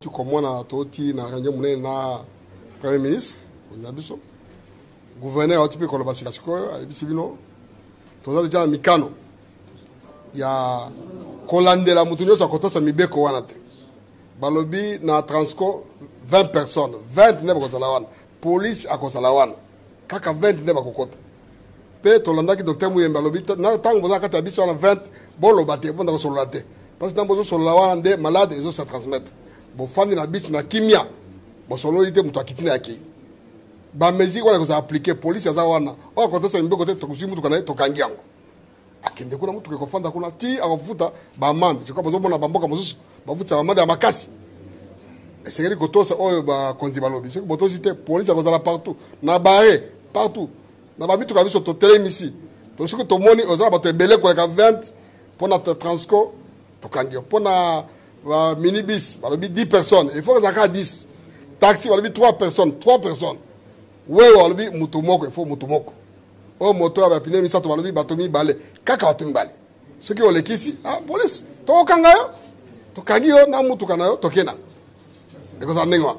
Komona toti na réunion monene na Premier ministre na biso, gouverneur auti mpe koloba sika sikoyo, ayebisi bino toza deja na mikano ya kolandela moto nyonso akotosa mibeko wana te. Balobi na Transco 20 personnes, 20 nde bakozala wana, police akozala wana, kaka 20 nde bakokota. Mpe tolandaki docteur Muyembe, alobi ntango boza kati ya biso wana 20, boloba te, bonda kosolola te, parce que ntango bozosolola wana nde malade ezosa transmettre. Bofandi na beach na kimia, bosololi te, moto akiti na yakei. Bamesure wana ekozala appliqué, police aza wana, oyo akotosa mibeko te, tokozwi mutuka na ye, tokangi yango, akende kuna, mutuka ekofanda kuna ti akofuta baamende. Je crois bozomona bamboka mosusu bafutisa baamende ya makasi. Esengeli kotosa oyo bakonzi balobi. Soki botosi te, polise akozala partout na bare, partout na bamituka biso totelemisi. To soki tomoni oza na bato ebele koleka 20, mpo na Transco tokangi yo. Mpo na minibus balobi 10 personnes, il faut kozala kaka 10. Taxi balobi 3 personnes, 3 personnes. Wewe balobi moto moko, il faut moto moko. Oyo moto ya bapine misato balobi bato mibale, kaka bato mibale. Soki olekisi, ah, polise tokokanga yo, tokangi yo na mutuka na yo, tokenda. Ekozala ndenge wana.